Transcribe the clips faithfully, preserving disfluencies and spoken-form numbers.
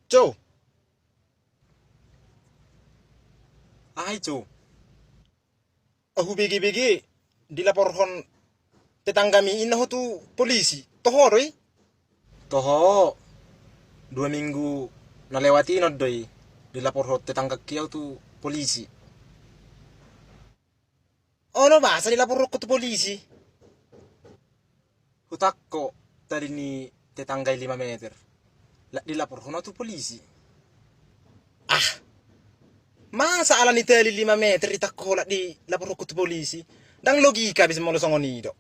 Jo. Aha i, Jo? Ahu bege-bege dilaporhon tetanggami inna ho tu polisi. Toho do i? Toho. Dua minggu na lewat i non do i dilaporhon tetanggaki ahu tu polisi. Olo, boasa dilaporhon ho tu polisi? Hutangko tali ni tetangga i lima meter. Lak dilaporhon ho tu polisi. Ah. Masa ala ni tali lima meter ditangko ho lak dilaporhon ho tu polisi? Ndang logika be molo songon i do.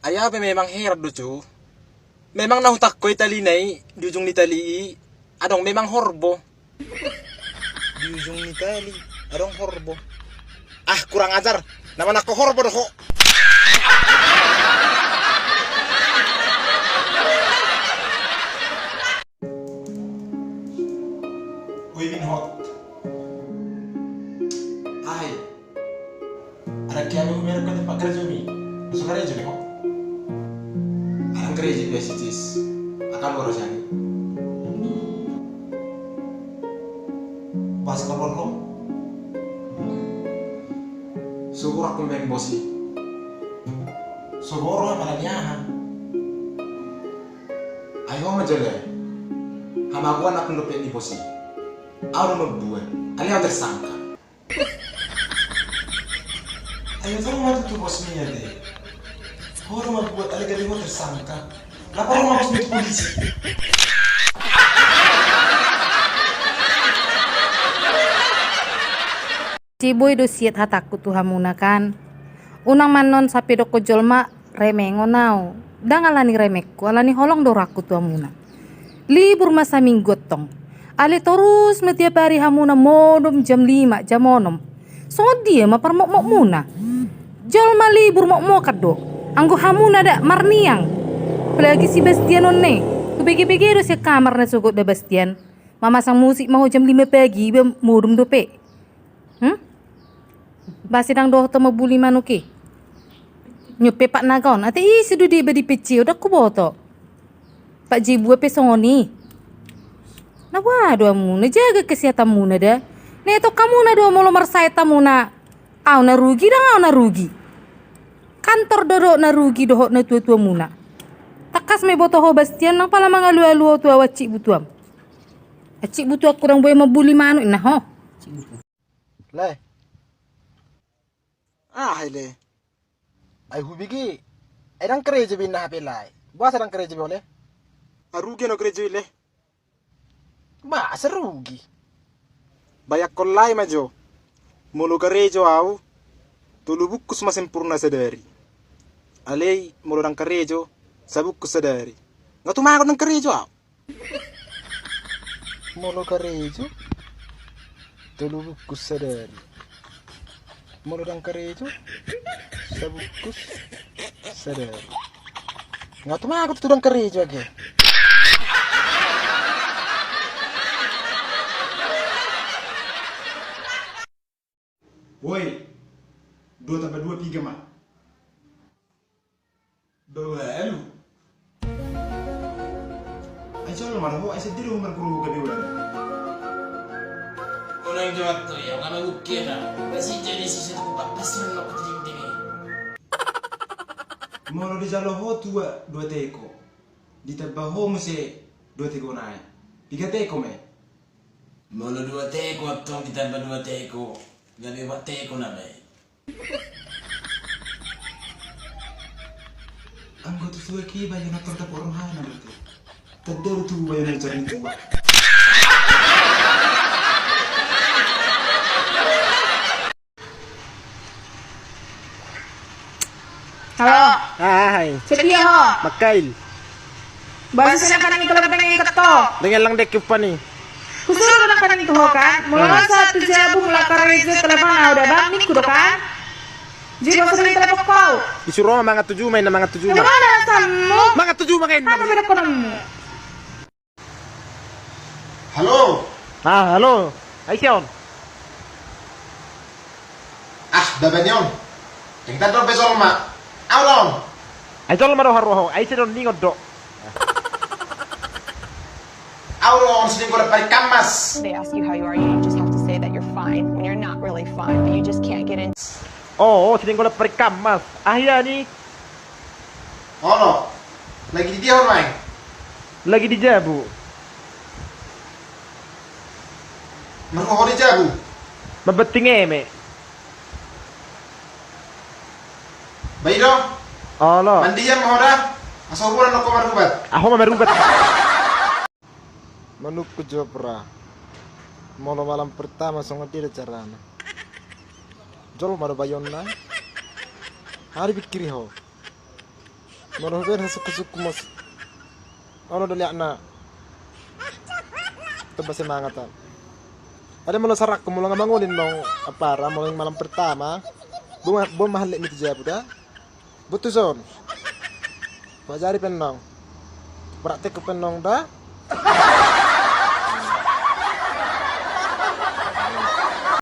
Ai ahu pe memang heran do, Jo. Memang na hutangko i talina i, di ujung ni tali i adong memang horbo. Di ujung ni tali adong horbo. Ah, kurang ajar. Na manangko horbo do ho. Ui, min hot. Ai. Ada kiabe huberek ko tempat kerja mi. Masuk kerja mi ho. Ada kerja di S C S. Akan boros yani. Pas keluar ho. Syukur aku main bosi. Syukur apa lagi aha? Ayo ma jele. Hamaguan aku dope ni bosi. Au do mambuat. Alai au tersangka. Ayo tong ma tu bos ni ate. Ho do mambuat alai gabe ho tersangka. Lapor ma bos ni tu polisi. Jiboi do siat hatangku tu hamuna kan. Unang mannon sampe dokkon jolma remengon au. Ndang alani remengku, alani holong do rohangku tu hamuna. Libur ma saminggu antong. Alai torus ma tiap ari hamuna modom jam lima, jam onom. Songon dia ma parmokmokmuna? Jolma libur mokmokan do. Anggo hamuna da marniang. Apalagi si Bastian on ne. Hubege-bege do sian kamar na sogot da Bastian. Mamasang musik ma ho jam lima pagi iba modom dope. Hmm? Ba sedang dohot ho mambuli manuk i. Nyope pat naga on ate ise do dia ba di peceo ndang huboto. Pak Jibua pe songon i. Na boha do hamuna, jaga kesehatanmuna da. Na etong hamuna do molo marsaet hamuna. Au na rugi ndang au na rugi. Kantor do dohot na rugi dohot na tuatuamuna. Tangkas ma iboto ho Bastian nang pala mangalualu ho tu au ancik butuam. Ancik butuangku ndang boi mambuli manuk inna ho. Le. Aha i le? Ai hubege. Ai ndang karejo be inna hape lae. Boasa ndang karejo be ho le? Arugi au na karejo i le. Masa rugi? Bayangkon lae ma jo. Molo karejo au, tolu bungkus ma sempurna sadari. Alai molo ndang karejo, sabungkus sadari. Nga tumagon ndang karejo au. Molo karejo, tolu bungkus sadari. Molo ndang karejo, sabungkus sadari. Nga tumagon tu ndang karejo age. Woi, dua tambah dua piga ma? Dua walu. Ai jolma do ho, ai seddi do marguru gabe walu. Unang jawab tu ia, nga mangukir na. Basi jadi sisi tu kupak pasir no kutu dingding i. Molo dijalo ho tua dua teko, ditamba ho muse dua teko nai. Piga teko ma i? Molo dua teko antong ditamba dua teko, gabe opat teko nama i. Anggo tu tuak i bayo na tordap orang hana berarti. Tanda tu bayo na cari tuak. Halo. Ah, hai. Setia ho. Makail. Basa sena kaning itu lagi pengen keto. Dengan lang dek upani. Kusuru na kaning itu ho kan. Mula masa tu jabu mula karejo telepon au da bang niku do kan. Jadi basa ni telepon kau. Disuru ma mangan tuju ma inna mangan tuju ma. Mana rasamu? Mangan tuju ma inna. Mana beda konomu? Halo. Ah, halo. Ai ise on? Ah, baba ni on. Yang tadi on pe jolma. Au do on. Ai jolma do haru ho. Ai ise do on ningon do. Au do on si Nainggolan Parik Kammas. They ask you how you are, you just have to say that you're fine when you're not really fine, but you just can't get in. Oh, si Nainggolan Parik Kammas. Aha i? Olo. Lagi di dia on, Mai? Lagi di jabu. Marhua ho di jabu? Mambanting eme. Ba i do? Olo. Mandiam ma ho da? Asa huboan do ho marubat. Ahu ma marubat. Manungkun jo, Pra. Molo malam pertama songon dia do carana? Jolma do bayonna? Aha dipingkiri ho? Molo hubaen hasungkun-sungkun mos. Olo do liatna. Tompa semangat an. Alai molo saranku, molo nga mangoli annon apara, molo malam pertama, boan ma, boan ma hallengmi tu jabu da. Boan tuson. Huajari pe annon. Praktek pe annon da.